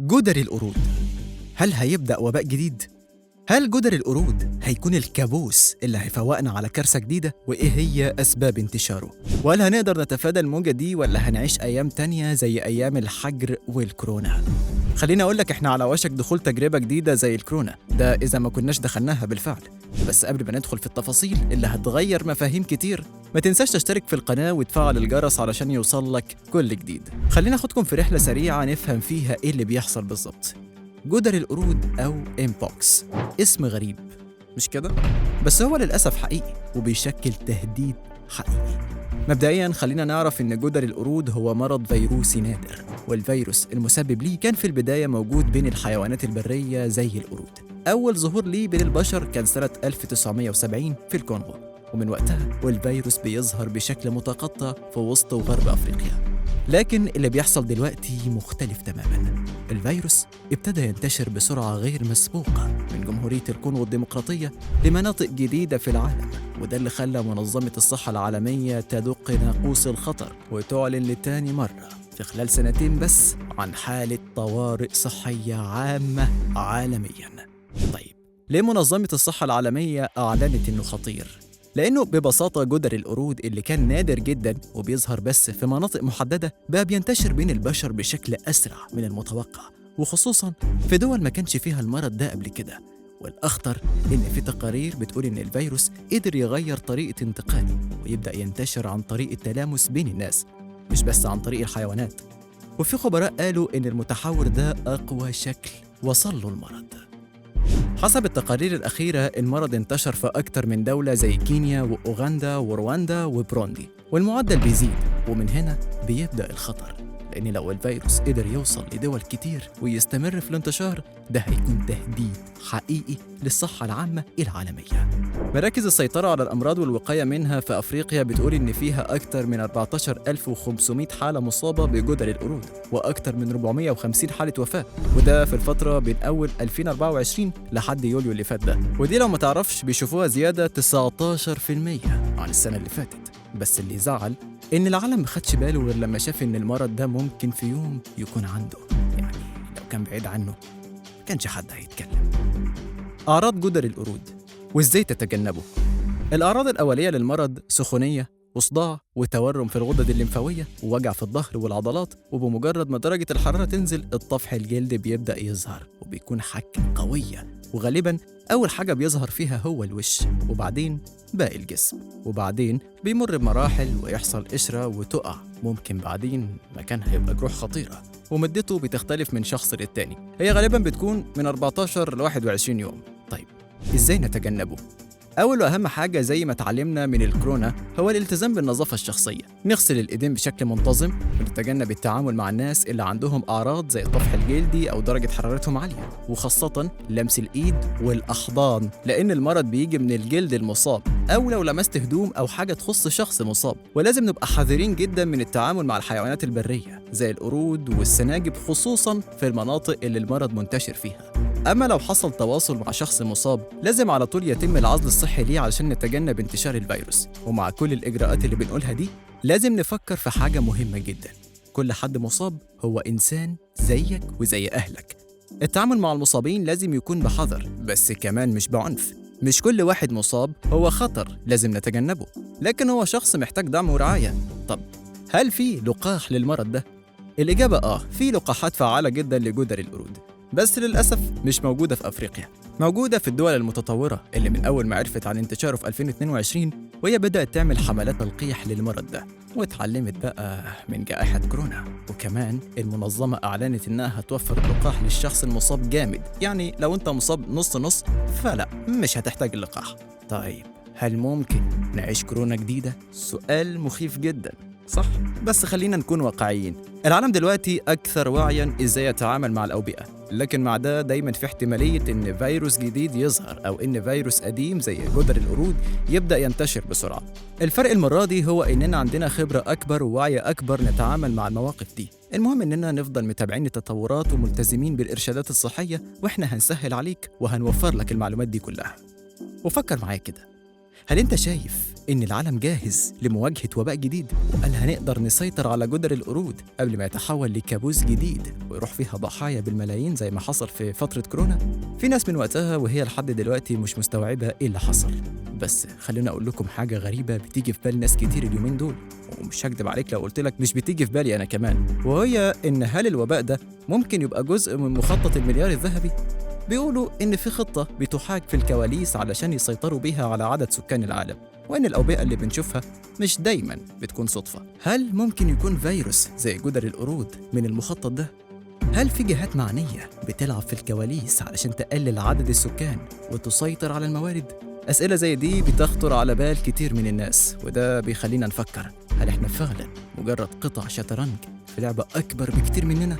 جدري القرود، هل هيبدأ وباء جديد؟ هل جدري القرود هيكون الكابوس اللي هيفوقنا على كارثة جديدة؟ وإيه هي أسباب انتشاره؟ وهل هنقدر نتفادى الموجة دي ولا هنعيش أيام تانية زي أيام الحجر والكورونا؟ خليني أقولك إحنا على وشك دخول تجربة جديدة زي الكورونا، ده إذا ما كناش دخلناها بالفعل. بس قبل ما ندخل في التفاصيل اللي هتغير مفاهيم كتير، ما تنساش تشترك في القناة وتفعل الجرس علشان يوصل لك كل جديد. خلينا أخدكم في رحلة سريعة نفهم فيها إيه اللي بيحصل بالظبط. جدري القرود أو إمبوكس، اسم غريب مش كده؟ بس هو للأسف حقيقي وبيشكل تهديد حقيقي. مبدئيا خلينا نعرف إن جدري القرود هو مرض فيروسي نادر، والفيروس المسبب ليه كان في البداية موجود بين الحيوانات البرية زي القرود. أول ظهور ليه بين البشر كان سنة 1970 في الكونغو، ومن وقتها والفيروس بيظهر بشكل متقطع في وسط وغرب أفريقيا. لكن اللي بيحصل دلوقتي مختلف تماماً. الفيروس ابتدى ينتشر بسرعة غير مسبوقة من جمهورية الكونغو الديمقراطية لمناطق جديدة في العالم، وده اللي خلى منظمة الصحة العالمية تدق ناقوس الخطر وتعلن لتاني مرة في خلال سنتين بس عن حالة طوارئ صحية عامة عالمياً. طيب ليه منظمة الصحة العالمية أعلنت إنه خطير؟ لأنه ببساطة جدري القرود اللي كان نادر جداً وبيظهر بس في مناطق محددة بقى بينتشر بين البشر بشكل أسرع من المتوقع، وخصوصاً في دول ما كانش فيها المرض ده قبل كده. والأخطر إن في تقارير بتقول إن الفيروس قدر يغير طريقة انتقاله ويبدأ ينتشر عن طريق التلامس بين الناس، مش بس عن طريق الحيوانات. وفي خبراء قالوا إن المتحور ده أقوى شكل وصل له المرض. حسب التقارير الأخيرة المرض انتشر في أكتر من دولة زي كينيا وأوغندا ورواندا وبروندي، والمعدل بيزيد، ومن هنا بيبدأ الخطر، لأن لو الفيروس قدر يوصل لدول كتير ويستمر في الانتشار ده هيكون تهديد حقيقي للصحة العامة العالمية. مراكز السيطرة على الأمراض والوقاية منها في أفريقيا بتقول إن فيها أكتر من 14,500 حالة مصابة بجدري القرود وأكتر من 450 حالة وفاة، وده في الفترة بين أول 2024 لحد يوليو اللي فات ده. ودي لو ما تعرفش بيشوفوها زيادة 19% عن السنة اللي فاتت. بس اللي زعل إن العالم ما خدش باله غير لما شاف إن المرض ده ممكن في يوم يكون عنده، يعني لو كان بعيد عنه ما كانش حد هيتكلم. أعراض جدري القرود وإزاي تتجنبه. الأعراض الأولية للمرض سخونية وصداع وتورم في الغدد الليمفاوية ووجع في الظهر والعضلات، وبمجرد ما درجة الحرارة تنزل الطفح الجلد بيبدأ يظهر وبيكون حكة قوية، وغالباً أول حاجة بيظهر فيها هو الوش وبعدين باقي الجسم، وبعدين بيمر بمراحل ويحصل قشرة وتقع، ممكن بعدين مكانها يبقى جروح خطيرة، ومدته بتختلف من شخص للتاني، هي غالباً بتكون من 14 ل 21 يوم. طيب إزاي نتجنبه؟ أول وأهم حاجة زي ما تعلمنا من الكورونا هو الالتزام بالنظافة الشخصية، نغسل الإيدين بشكل منتظم، ونتجنب التعامل مع الناس اللي عندهم أعراض زي الطفح الجلدي أو درجة حرارتهم عالية، وخاصة لمس الإيد والأحضان، لأن المرض بيجي من الجلد المصاب أو لو لمست هدوم أو حاجة تخص شخص مصاب. ولازم نبقى حذرين جدا من التعامل مع الحيوانات البرية زي القرود والسناجب، خصوصا في المناطق اللي المرض منتشر فيها. أما لو حصل تواصل مع شخص مصاب لازم على طول يتم العزل الصحي ليه علشان نتجنب انتشار الفيروس. ومع كل الإجراءات اللي بنقولها دي لازم نفكر في حاجة مهمة جدا، كل حد مصاب هو إنسان زيك وزي أهلك. التعامل مع المصابين لازم يكون بحذر بس كمان مش بعنف. مش كل واحد مصاب هو خطر لازم نتجنبه، لكن هو شخص محتاج دعم ورعاية. طب هل في لقاح للمرض ده؟ الإجابة في لقاحات فعالة جدا لجدري القرود، بس للأسف مش موجودة في أفريقيا، موجودة في الدول المتطورة اللي من أول ما عرفت عن انتشاره في 2022 وهي بدأت تعمل حملات تلقيح للمرض ده، واتعلمت بقى من جائحة كورونا. وكمان المنظمة أعلنت إنها هتوفر اللقاح للشخص المصاب جامد، يعني لو أنت مصاب نص نص فلا مش هتحتاج اللقاح. طيب هل ممكن نعيش كورونا جديدة؟ سؤال مخيف جدا صح؟ بس خلينا نكون واقعيين، العالم دلوقتي أكثر وعياً إزاي يتعامل مع الأوبئة، لكن مع ده دايماً في احتمالية إن فيروس جديد يظهر أو إن فيروس قديم زي جدري القرود يبدأ ينتشر بسرعة. الفرق المرة دي هو إننا عندنا خبرة أكبر ووعي أكبر نتعامل مع المواقف دي. المهم إننا نفضل متابعين التطورات وملتزمين بالإرشادات الصحية، وإحنا هنسهل عليك وهنوفر لك المعلومات دي كلها. وفكر معايا كده، هل أنت شايف إن العالم جاهز لمواجهة وباء جديد؟ وهل هنقدر نسيطر على جدر القرود قبل ما يتحول لكابوس جديد ويروح فيها ضحايا بالملايين زي ما حصل في فترة كورونا؟ في ناس من وقتها وهي لحد دلوقتي مش مستوعبة إيه اللي حصل. بس خلينا أقول لكم حاجة غريبة بتيجي في بال ناس كتير اليومين دول، ومش هكدب عليك لو قلت لك مش بتيجي في بالي أنا كمان، وهي إن هل الوباء ده ممكن يبقى جزء من مخطط المليار الذهبي؟ بيقولوا إن في خطة بتحاك في الكواليس علشان يسيطروا بيها على عدد سكان العالم، وإن الأوبئة اللي بنشوفها مش دايماً بتكون صدفة. هل ممكن يكون فيروس زي جدر القرود من المخطط ده؟ هل في جهات معنية بتلعب في الكواليس علشان تقلل عدد السكان وتسيطر على الموارد؟ أسئلة زي دي بتخطر على بال كتير من الناس، وده بيخلينا نفكر، هل إحنا فعلاً مجرد قطع شطرنج في لعبة أكبر بكتير مننا؟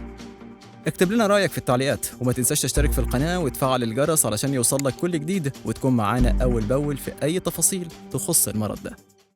اكتب لنا رأيك في التعليقات، وما تنساش تشترك في القناة وتفعل الجرس علشان يوصل لك كل جديد وتكون معانا أول بأول في أي تفاصيل تخص المرض ده.